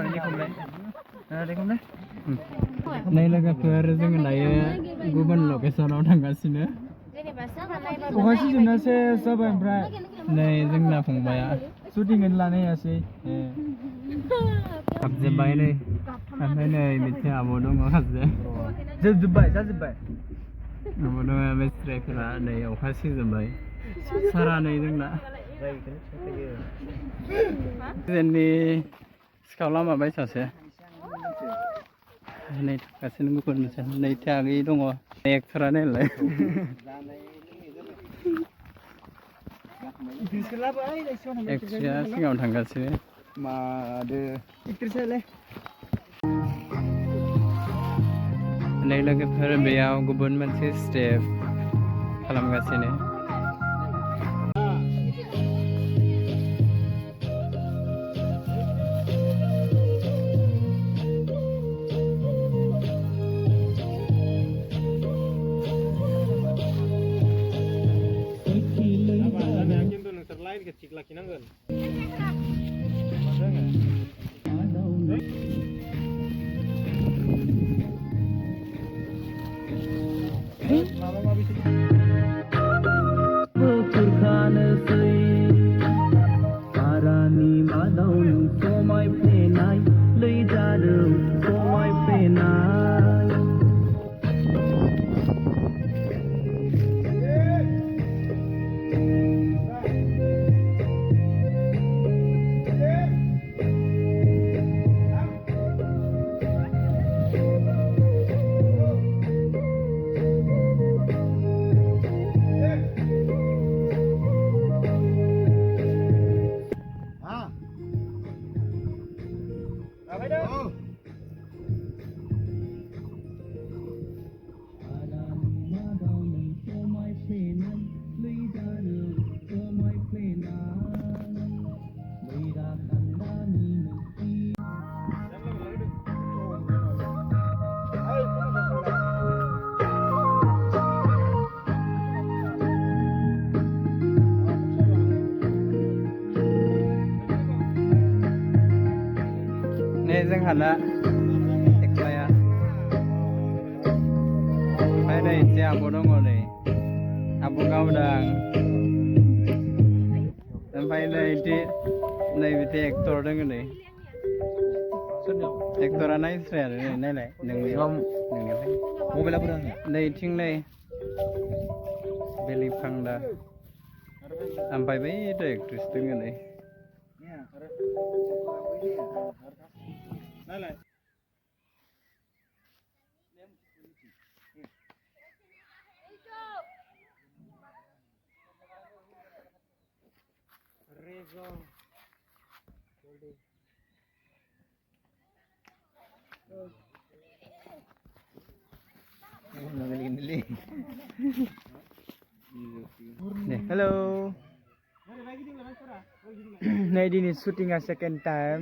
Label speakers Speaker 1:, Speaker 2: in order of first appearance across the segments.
Speaker 1: ini kumle. Ada kumle. Nei logofer जों दायो गुबुन लकेसनाव थांगासिनो. अखा सिजोबनासो जाबाय ओमफ्राय नै जोंना फंबाया शुटिंखौनो लानायासै हाबजोब्बाय नै ओमफ्राय नै बिथिं आब' दङ हाबजो जाजोब्बाय आब' दङ बे स्ट्राइकफोरा नै अखा सिजोब्बाय सारा नै जोंना जोंनि सिखाव लामा बायसासो नै थांगासिनो गुबुन मोनसे नै थागै दङ एक्टरा नायलाय एक्ट्रिसआ सिगाङाव थांगासिनो मादो एक्ट्रिसआलाय नै लोगोफोर बेयाव गुबुन मोनसे स्टेप खालामगासिनो
Speaker 2: लाखिनांगोन
Speaker 1: खुरखानोसै बारानि मादाव नों समायफ्लेनाय लैजादों समायफ्लेनाय जोंहाना एक्लाया ओमफ्राय नै एसे आब' दङ नै आब' गावदां ओमफ्राय नै बिदि एक्टर दङ नै एक्टरा नायस्राय आरो नै नायलाय नोंनिफ्राय मबाइला बोरो आङो नै इथिं नै बेलिफांदा ओमफ्राय बै एक्ट्रिस दङ नै नायलाय रेजो जल्दी हेलो नै दिनै शुटिंआ सेकेन्ड टाइम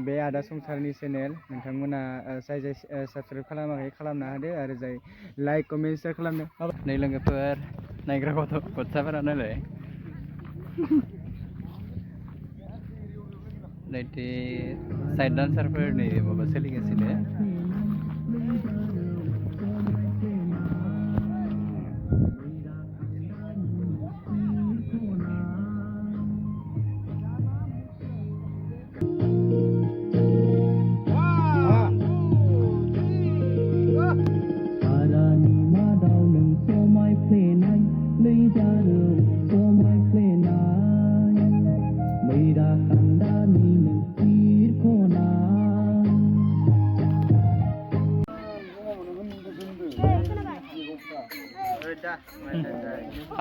Speaker 1: बे आदा संसारनि चेनेल नोंथांमोना जाय साबस्क्राइब खालामाखै खालामना होदो आरो जाय लाइक कमेन्ट शेयार खालामनो नै लोगोफोर नायग्रा गथ'साफोरा नायलाय नै साइड डान्सारफोरनि माबा सोलिगासिनो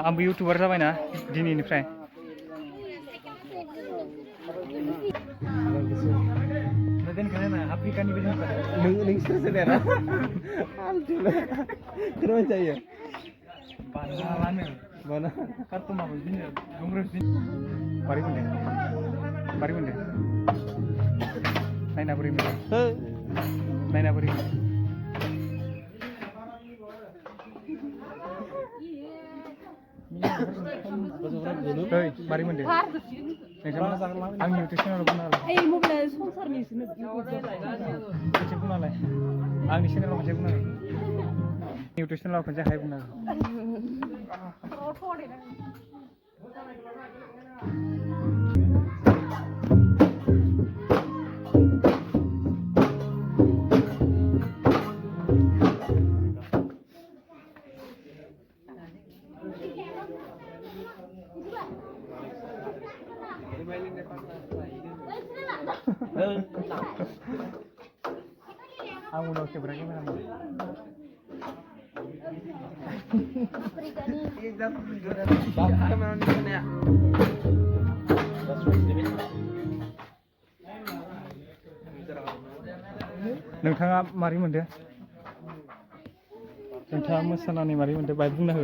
Speaker 1: आंबो इउटुबार जाबायना दिनैनिफ्राय आफ्रिकानि नोंसोरसो देना खोनाबाय जायो बाना कार्टुनाबो बिदिनो दंग्रोसै बारि मोनदों नायना बोरै ओइ मारै मोनदो आं इउटुब चेनेलाव बुंना होलाय
Speaker 2: Ay, mobile संसारनि sini.
Speaker 1: खनसे बुंना होलाय आंनि चेनेलाव खनसे बुंना हो इउटुब चेनेलाव खनसे हाय बुंना आं उनाव खेबग्रा केमेरामेन नोंथाङा मारै मोनदो नोंथाङा मोसानानै मारै मोनदो बाय बुंना हो